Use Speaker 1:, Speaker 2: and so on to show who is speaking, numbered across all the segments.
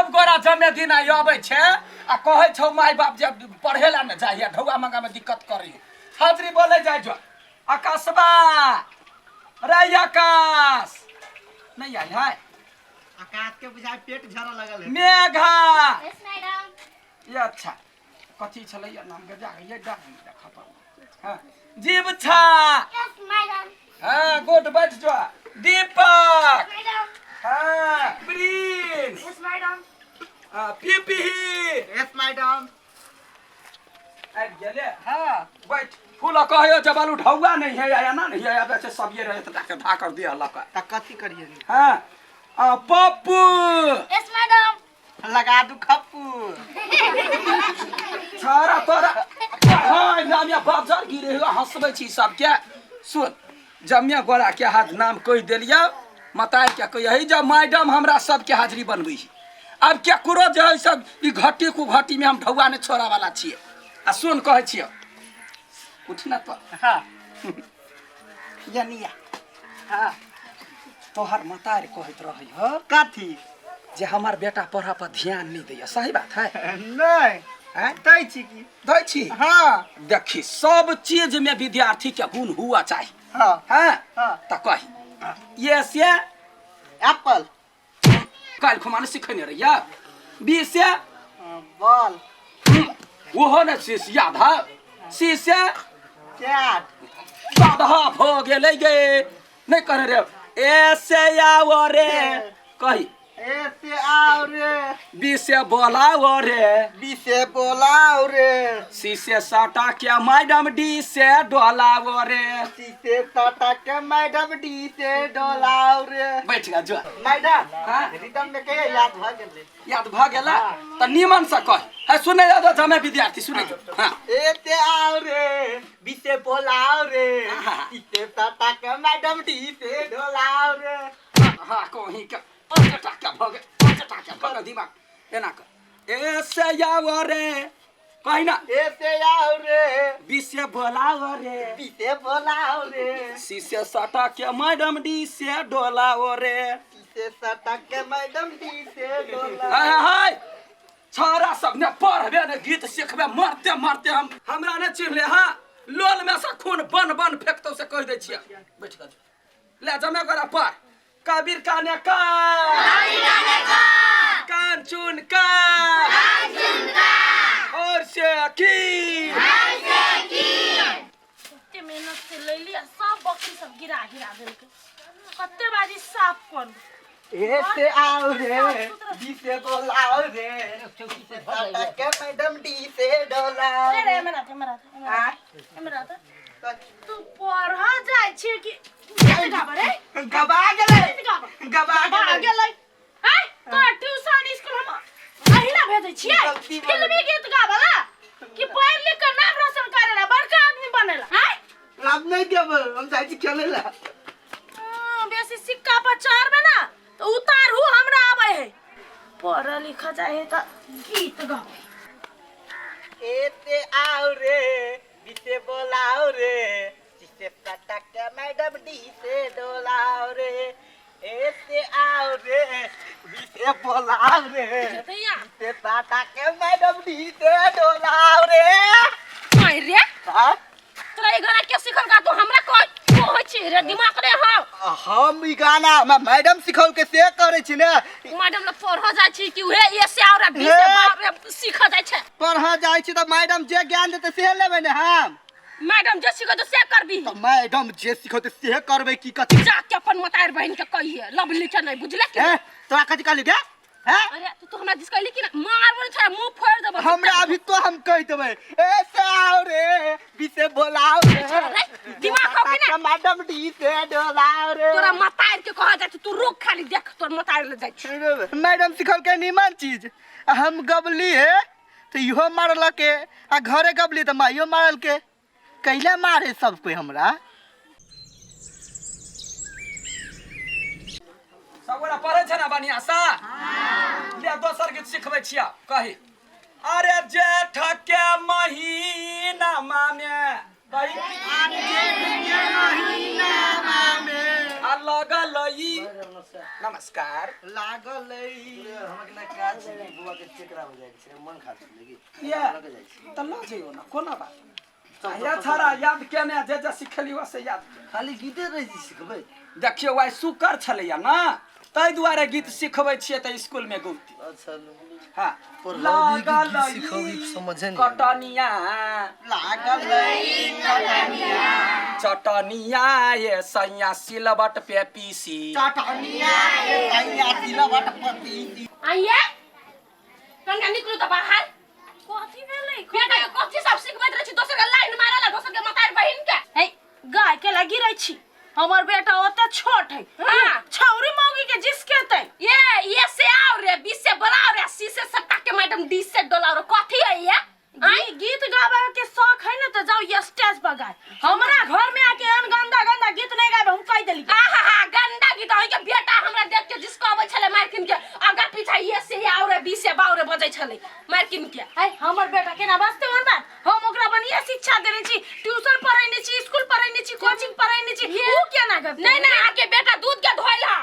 Speaker 1: सब गोरा जमे दिन आइ अबै छै आ कहै छौ माय बाप जे पढ़े ला ने जाइए ढौआ मंगा में दिक्कत करी हाजरी बोले जाइ जो। आकाशबा रे आकाश नहीं आयल है।
Speaker 2: आकाश के बुझाय पेट झरऽ लगल है।
Speaker 1: Megha
Speaker 3: yes madam.
Speaker 1: ये अच्छा कथी छलैया नाम के जा ये डाक देखा पर। हाँ जीवछा।
Speaker 3: Yes madam.
Speaker 1: हाँ गुड बैठ जो। दीपक।
Speaker 3: मैडम।
Speaker 1: हाँ प्रिंस।
Speaker 3: Yes madam.
Speaker 1: हाँ पीपी।
Speaker 2: Yes madam.
Speaker 1: आबि गेले।
Speaker 2: हाँ
Speaker 1: बैठ फूल कहियो जब आलू ढौआ नहीं है या ना नहीं है आबे छै सब ये रहे त के धा कर दिया लका।
Speaker 2: त कथी करिए?
Speaker 1: हाँ आ पप्पू।
Speaker 3: Yes madam.
Speaker 2: लगा दू खप्पू।
Speaker 1: छारा तोरा। हाँ नाम या बाजार गिरे हुआ हंसबै छी सबके। सुन जमिया गोरा के हाथ नाम कहि देलिया मताय के कहि जब मैडम हमरा सबके हाजिरी बनबै छी। आब केकरो जे है सब ई घटी कु घटी में हम ढौआ ने छोड़ा वाला छियै। आ सुन कहै छियै उठ ना तो।
Speaker 2: हाँ यनिया। हाँ
Speaker 1: तोहर मतार कहैत रहै ह
Speaker 2: कथी
Speaker 1: जे हमार बेटा पढ़ा पर ध्यान नहीं दैया, सही बात है?
Speaker 2: नहीं
Speaker 1: हैं?
Speaker 2: दै छी की?
Speaker 1: दै छी।
Speaker 2: हाँ
Speaker 1: देखी सब चीज में विद्यार्थी के गुण हुआ चाहिए।
Speaker 2: हाँ
Speaker 1: हाँ
Speaker 2: हाँ
Speaker 1: त कही ये से
Speaker 2: एप्पल।
Speaker 1: काल्हि खुमा ने सिखेने रहिया। बी से
Speaker 2: बॉल।
Speaker 1: ओहो ने सी से याद है। सी से
Speaker 2: कैट।
Speaker 1: बाधा भ गेलै गे नहीं करे रे। ए से आओ रे कही।
Speaker 2: ए से आओ रे।
Speaker 1: बी से बोलाओ रे।
Speaker 2: बी से बोलाओ रे।
Speaker 1: सी से साटा के मैडम डी से डोलाओ रे।
Speaker 2: सी से साटा के मैडम डी से डोलाओ रे।
Speaker 1: बैठ गा जो
Speaker 2: मैडम।
Speaker 1: हाँ?
Speaker 2: रिदम में के याद भ गेलै।
Speaker 1: याद भ गेला त निमन से कह। है सुने जा जमे विद्यार्थी सुने जो। हाँ
Speaker 2: ए से आओ रे बी से बोलाओ रे
Speaker 1: हाँ।
Speaker 2: सी से साटा के मैडम डी से डोलाओ रे।
Speaker 1: हाँ कहीं के पाँच टाका भ गेल, 5 टाका भ गेल दिमाग एना कर। ए से आओ रे कही ना।
Speaker 2: ए से आओ रे।
Speaker 1: बी से बोलाओ रे।
Speaker 2: बी से बोलाओ रे।
Speaker 1: सी से साटा के मैडम डी से डोलाओ रे।
Speaker 2: सी से साटा के मैडम डी से डोलाओ।
Speaker 1: हाय हाय छाड़ा सब ने पढ़बे ने गीत सिखबे मरते मरते हम हमरा ने चिन्हले। हाँ लोल में से खून बन बन फेंकतौ से कहि दै छियै। बैठ जा ले जमे गोरा पढ़। कबीर काने का कांचुन का और से की
Speaker 3: कते मेहनत से लैली आ सब बकरी सब गिरा गिरा देलकै। कते बाजी साफ करू।
Speaker 2: ए से आओ रे बी से बोलाओ रे सी से साटा के मैडम डी से डोलाओ
Speaker 3: रे रे एमे रहत, एमे रहत, एमे
Speaker 2: हाँ?
Speaker 3: रहत, एमे रहत। तू पढ़ जाइ छी कि गीत गाबै रे?
Speaker 2: गबा गेलै।
Speaker 3: गीत गाबै।
Speaker 2: गबा
Speaker 3: गबा
Speaker 2: गेलै।
Speaker 3: गेलै। आँय, तोरा ट्यूशन स्कूल हम अहिला भेजै छियै
Speaker 2: गलती भऽ गेलै।
Speaker 3: फिल्मी गीत गाबै ला कि पढ़ि लिख के नाम रोशन करे ला बड़का आदमी बने ला? आँय?
Speaker 2: हम नहीं देबै, हम जाइ छी खेलै ला।
Speaker 3: हाँ, बेसी सिक्का पर चढ़बै ना तो उतारू हमरा आबै है। पढ़ लिख जाइ है त गीत गाबै।
Speaker 2: ए से आओ रे बी से बोलाओ रे सी से साटा के मैडम डी से डोलाओ रे। ए से आओ रे बी से बोलाओ रे
Speaker 3: भैया।
Speaker 2: सी से साटा के मैडम डी से डोलाओ रे।
Speaker 3: माय रे।
Speaker 2: हाँ?
Speaker 3: तोरा ई गाना के सिखल का? तू हमरा कह कहै छी रे दिमाग रे। हाँ
Speaker 2: हम ई गाना मैडम सिखौल के से करै छी ने।
Speaker 3: मैडम लग पढ़ जाइ छी कि उहे ए से और बी से
Speaker 2: हे।
Speaker 3: बाप रे सीख जाइ छै।
Speaker 2: पढ़ जाइ छी त मैडम जे ज्ञान देतै से लेबै ने हम।
Speaker 3: मैडम जे सिखौतै से करबी।
Speaker 2: त मैडम जे सिखौतै से करबै की कथी?
Speaker 3: जाके अपन मतार बहिन के कहिए लवली के नहीं बुझले कि?
Speaker 2: हे तोरा कथी कहली गे? हैं?
Speaker 3: अरे तू हमरा दिस कहली कि ना मारबो ने छोरा मुंह फोड़ देबो।
Speaker 2: हमरा अभी तो हम कहि देबै ए से आओ रे बी से बोलाओ रे।
Speaker 3: रे, दिमाग हो कि ना?
Speaker 2: मैडम डी से डोलाओ रे।
Speaker 3: तोरा मतार के कह जाइ छी तू रुक खाली देख तोर मतार ले जाइ छी।
Speaker 2: मैडम सिखल के नीमन चीज आ हम गबली है तो इहो मारलक के आ घरे गबली तो माइयो मारल के कैला मारे सब कोई हमरा।
Speaker 1: सब गोरा पढ़ै छै ने बढ़िआँ सँ? ले दोसर गीत सिखबै छियै कही। अरे जेठ के महीना मामे कही। आ लगल ई नमस्कार।
Speaker 2: लागल
Speaker 4: हमरा के ना काज छै कि बौआ के चेक कराबऽ जाइ छै, मन खा छै कि
Speaker 1: या
Speaker 4: लऽ के जाइ छी।
Speaker 1: तऽ लऽ जइयौ ने, कोना बात। या छाड़ा याद केने जे जे सिखेलियो से याद केने।
Speaker 4: खाली गीते रहै छी सिखबै।
Speaker 1: देखियौ आइ शुक्र छलैया ने, ताहि दुआरे गीत सिखबै छियै तऽ स्कूल में गौती।
Speaker 4: अच्छा लू।
Speaker 1: हाँ।
Speaker 4: पढ़ाबी कि
Speaker 1: लागल
Speaker 4: गीत सिखबी
Speaker 1: ई
Speaker 4: समझे नहीं।
Speaker 1: कटनिया
Speaker 2: लागल
Speaker 1: चटनिया ये सैया सिलबट पे पीसी।
Speaker 2: चटनिया ए सैया सिलवट पति।
Speaker 3: आइए कनिया, निकलू तऽ बाहर। कथी भेलै बेटा के? कथी सब सिखबैत रहै छी दोसर के लाइन मारला, दोसर के मतार बहिन के?
Speaker 5: हे गाय के लगी रही छी, हमर बेटा ओते छोट है।
Speaker 3: हाँ।
Speaker 5: छौरी मौगी के जिसकेतै।
Speaker 3: ये से आओ रे, बी से बोलाओ रे, सी से सट्टा के मैडम डी से डोलाओ रे, कथी है ये?
Speaker 5: गीत गावे के शौक है ना तो जाओ ये स्टेज पर गाय, हमरा घर में आके एहन गंदा गंदा गीत नहीं गावे, हम कह देली।
Speaker 3: आहा हा, गंदा गीत अहीं के बेटा हमरा देख के जिसको अबै छलै मारकिन के आगा पीछा ये से आओ रे, बी से बाओ रे बजै छलै मारकिन के।
Speaker 5: है हमर बेटा केना बजते ओहन बात? हम ओकरा बढ़िया शिक्षा देने छी, ट्यूशन पढ़ेने छी, स्कूल पढ़ेने छी, कोचिंग पढ़ेने छी, ऊ केना गबतै?
Speaker 3: नहीं नहीं, अहाँके बेटा दूध के धोइला,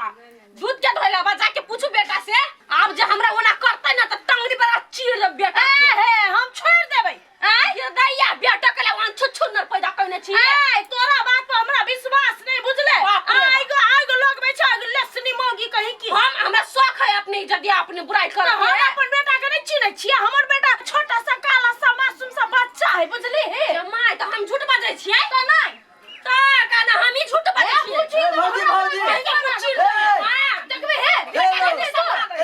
Speaker 3: दूध के धोइला बा, जाके पूछू बेटा से। आब जे हमरा ओना करतै ना त टंगरी पर चीर देब बेटा
Speaker 5: ए
Speaker 3: के।
Speaker 5: हे हम छोड़ देबै।
Speaker 3: आँय ये दैया, बेटा के ला छुच्छुनर पैदा कइने छी।
Speaker 5: ए तोरा बात पर हमरा विश्वास नहीं, बुझले?
Speaker 3: बाप रे बाप।
Speaker 5: आइ गो आइ गो लोग बैठा लेसनी मौगी कहीं की।
Speaker 3: हम हमरा शौक है अपने इज्जत या अपने बुराई
Speaker 5: तो
Speaker 3: कर।
Speaker 5: हम अपन बेटा के नहीं चिन्है छियै, हमर बेटा छोटा सा काला सा मासूम सा बच्चा है, बुझली? हे
Speaker 3: my, तऽ हम झूठ बजै छियै?
Speaker 5: तऽ नहीं।
Speaker 3: तऽ काना हम ही झूठ बजै छियै?
Speaker 4: ए, भौजी, भौजी।
Speaker 3: कहीं के पूछी?
Speaker 4: ए।
Speaker 3: हाँ,
Speaker 5: देखबे हे।
Speaker 4: ए,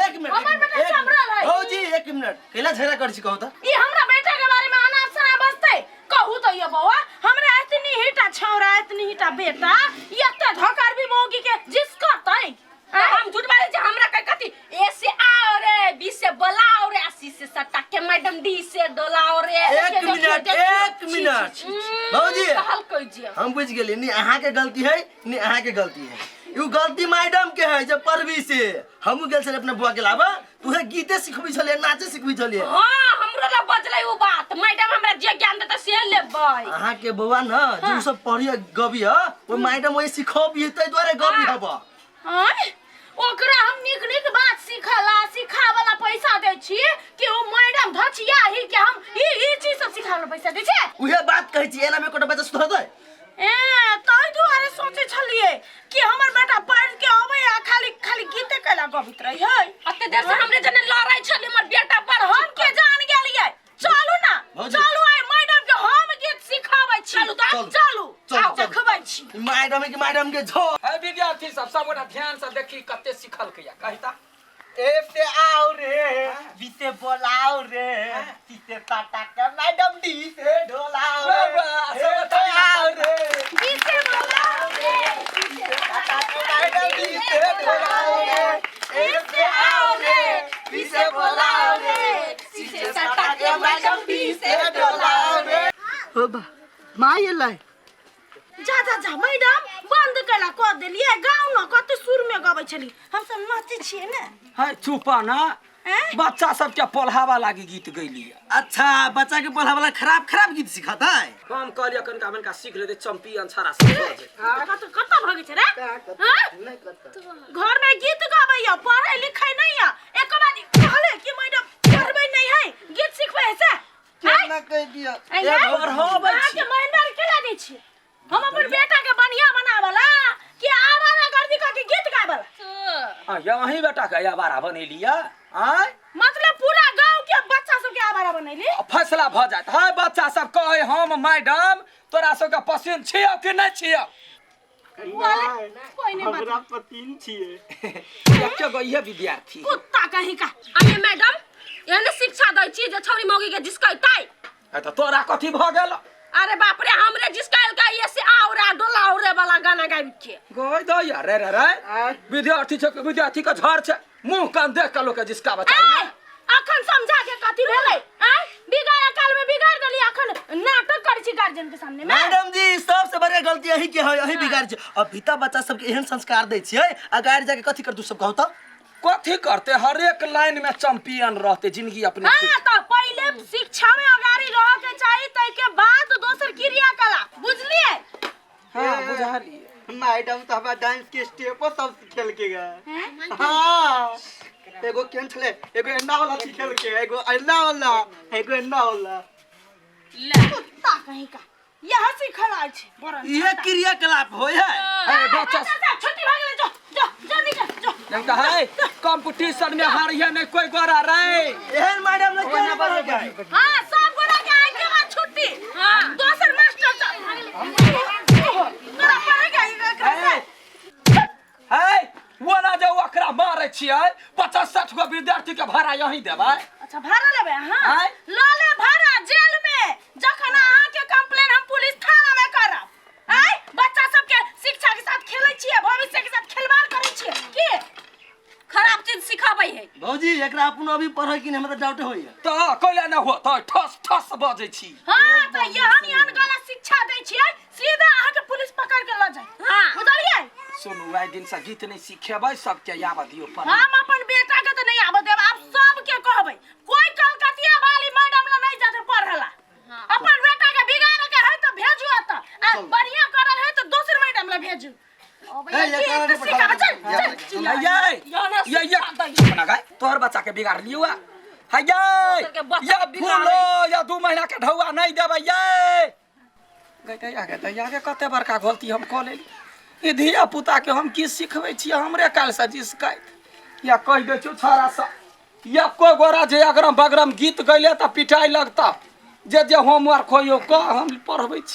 Speaker 4: एक मिनट,
Speaker 5: हमर
Speaker 4: एक
Speaker 5: बेटा
Speaker 4: मिनट, एक
Speaker 5: चमरल है।
Speaker 4: मिनट। भौजी एक मिनट, कैला झगड़ा करै छी कहू तऽ?
Speaker 5: ई हमरा बेटा के बारे में अनाप शनाप बजतै? कहू तो ये बौआ, हमरा एतनी हीटा छौरा, एतनी हीटा बेटा, एते धकार भी मौगी के जिस करतै?
Speaker 3: तऽ हम झूठ बाजै छियै? हमरा कह कथी ए से आओ रे, बी से बोलाओ रे, आ सी से सट्टा के मैडम डी से डोलाओ रे।
Speaker 4: एक मिनट, एक मिनट भौजी।
Speaker 3: कहल कह जे
Speaker 4: हम बुझि गेलियै, नी अहाँके गलती है नी अहाँके गलती है, ई गलती मैडम के है। जब पढ़बी से हमहूँ गेल छलियै अपना बुआ के लाबऽ, तऽ उहे गीते सिखबै छलियै, नाचे सिखबै छलियै।
Speaker 3: हाँ, हमरो ला बजलै उ बात मैडम, हमरा जे ज्ञान देतै से लेबै।
Speaker 4: अहाँके बौआ न जे उ सब पढ़िए गबिह, ओ मैडम वही सिखबिह, ताहि दुआरे गबी हब।
Speaker 5: आँय, ओकरा हम नीक नीक बात सिखला सिखावला पैसा दै छी कि ओ मैडम धचिया ही के हम ई ई चीज सब सिखावला पैसा दै छी?
Speaker 4: उहे बात कहै छी, एना मे कोटा बच्चा सुधरतै?
Speaker 5: ए ताहि दुआरे सोचै छलियै कि हमर बेटा पढ़ के अबै आ खाली खाली गीते कैला गबैत रही है।
Speaker 3: अते देर से हमरे जने लड़ै छलै हमर बेटा बड़।
Speaker 5: हम के जान गेलियै, चलू ना।
Speaker 4: भौजी।
Speaker 5: चलू, आइ मैडम के हम गीत सिखाबै छी।
Speaker 3: चलू तऽ।
Speaker 4: चलू।
Speaker 5: चलू।
Speaker 4: चलू,
Speaker 5: आउ
Speaker 4: चलू।
Speaker 5: देखबै छी।
Speaker 4: मैडम के, मैडम के झो।
Speaker 1: है विद्यार्थी सब, सब गोटा ध्यान से देखी कते सिखलकै या कहिता।
Speaker 2: ए से आओ रे, बी से बोलाओ रे, सी से साटा के मैडम डी से ढोलाओ रे।
Speaker 1: वाह, वाह,
Speaker 2: ए
Speaker 1: सब
Speaker 2: से
Speaker 1: ताली
Speaker 2: आओ रे,
Speaker 5: बी से बोलाओ रे,
Speaker 2: साटा के मैडम डी से ढोलाओ रे। ए से आओ रे, बी से बोलाओ रे, सी से साटा के मैडम डी से ढोलाओ रे।
Speaker 4: हो बा माय एलै।
Speaker 5: जा जा जा, मैडम बंद कैला कऽ देलियै गाँव न, कते सुर में गबै छली, हम सब नाचै छियै ने।
Speaker 1: है चुपा ना।
Speaker 5: हैं?
Speaker 1: बच्चा सबके पढ़ावा लागी गीत गैली।
Speaker 4: अच्छा, बच्चा के पढ़ा वाला खराब खराब गीत सिखाता है।
Speaker 1: हम कहलियै कनिका मनिका सीख लेतै, चैंपियन छाड़ा सब भऽ जेतै।
Speaker 5: कतऽ कतऽ भगै छै रे? हाँ? घर में गीत गाबै पढ़ै लिखै नहीं है। एक बार कहले कि मैडम पढ़बै नहीं है, गीत सिखबै है से?
Speaker 4: केना कहि दिअ?
Speaker 1: पढ़ाबै
Speaker 5: अहाँके
Speaker 1: छी।
Speaker 5: महीना केला दै छी हम अपन बेटा के बढ़िया बनावला कि आवारा गर्दी कऽ के गीत गावला?
Speaker 1: आ यहीं बेटा के आवारा बनेलियै आँय?
Speaker 5: मतलब पूरा गांव के बच्चा सबके आवारा बनैली।
Speaker 1: फैसला भऽ जायत है, बच्चा सब कहै हम मैडम तोरा सबके पसिन छियौ कि नहि छियौ?
Speaker 5: कोई नहीं बात।
Speaker 2: हमरा पतिन छियै।
Speaker 1: एके गो इहे विद्यार्थी।
Speaker 5: कुत्ता कहीं का।
Speaker 3: अरे मैडम, एहने शिक्षा दै छी जे छौरी मौगी के जिसकैतै?
Speaker 1: है तऽ तोरा कथी भऽ गेल?
Speaker 3: अरे बाप रे, हमरे जिसकैलकै ये से आओ रे डोलाओ रे वाला गाना गाबि के।
Speaker 1: गय दय रे रे रे, विद्यार्थी छै, विद्यार्थी के झड़ छै, मुंह कान देख के लोक के जिसका बचाई।
Speaker 5: ए अखन समझा के कथी भेलै? आय बिगाड़ काल में बिगाड़ देली, अखन नाटक करै छी गार्जियन के सामने में।
Speaker 4: मैडम जी, सबसे बड़का गलती अही के है, अही बिगाड़ छै। अभी तऽ बच्चा सबके एहन संस्कार दै छियै आ गाड़ी जाके कथी करतू सब कहू तऽ?
Speaker 1: कथी करते, हरेक लाइन में चैंपियन रहते जिंदगी अपने।
Speaker 5: हाँ तो पहले शिक्षा में अगाड़ी रह के चाही, तै के बाद दोसर क्रियाकलाप, बुझलिए?
Speaker 1: हाँ, बुझलिए।
Speaker 2: मैडम तो हमरा डांस के स्टेपो सब सिखेल के गए। हाँ, एगो केन छले, एगो एन्ना वाला सिखेल के, एगो एन्ना वाला, एगो एन्ना वाला।
Speaker 3: कुत्ता कहीं का यह सिखल आयल छै बरन।
Speaker 4: इहे क्रियाकलाप होय है।
Speaker 1: ए, बच्चा
Speaker 3: छुट्टी भऽ गेलै, जो जो जो निकल जो।
Speaker 1: नहीं तो है कंपटीशन में हारिए नहीं कोई गोरा रे।
Speaker 4: एहन मैडम ने क्यों नहीं पढ़ल के?
Speaker 3: हाँ, सब गोरा के आइ के बाद छुट्टी। हाँ, दोसर मास्टर तोरा पढ़े के एकरा से।
Speaker 1: है वो ना जे ओकरा मारै छियै, 50-60 गो विद्यार्थी के भाड़ा यहीं देबै।
Speaker 3: अच्छा, भाड़ा लेबै अहाँ?
Speaker 1: आँय?
Speaker 3: लऽ ले भाड़ा जेल में, जखन अहाँके कंप्लेन हम पुलिस थाना में करब। आँय, बच्चा सबके शिक्षा के साथ खेलै छियै, भविष्य के साथ खिलवाड़ करै छियै की?
Speaker 5: खराब चीज सिखाबै है।
Speaker 4: भौजी, एकरा अपनो अभी पढ़ै कि नहीं, हमरा डाउट होइए।
Speaker 1: तऽ कैला न हो तऽ ठस ठस बजै छी।
Speaker 3: हाँ, तऽ एहन एहन गलत शिक्षा दै छियै, सीधा अहाँके पुलिस पकड़ के लऽ जाय।
Speaker 5: हाँ।
Speaker 3: बुझलियै?
Speaker 1: सुनू, आइ दिन से गीत नहि सिखेबै, सबके आबऽ दियौ पढ़।
Speaker 3: हम अपन बेटा के तऽ नहि आबऽ देब, आब सबके कहबै कोई कलकतिया वाली मैडम लग नहि जाते पढ़ला। अपन बेटा के बिगाड़े के है तऽ भेजू एतऽ, आ बढ़िया करल है तऽ दोसर मैडम लग भेजू।
Speaker 4: ए, ये कारण
Speaker 3: गीत सिखाबै, चल चल।
Speaker 1: ये ये ये अपना गाय तोहर बच्चा के बिगाड़ लियो आ है ये
Speaker 5: दोसर के बच्चा
Speaker 1: या
Speaker 5: के बिगाड़ै।
Speaker 1: फूलो या 2 महीना के ढौआ नहीं देबै ये गई दैया गे दैया गे, कते बड़का गलती हम कऽ लेली। ई धिया पुता के हम की सिखबै छियै? हमरे काल्हिसँ जिसकैत या कहि दै छियौ छौड़ा सब या कोइ गोरा जे अगरम बगरम गीत गैले तऽ पिटाइ लगता, जे जे होमवर्क होइयो कह, हम पढ़बै छी।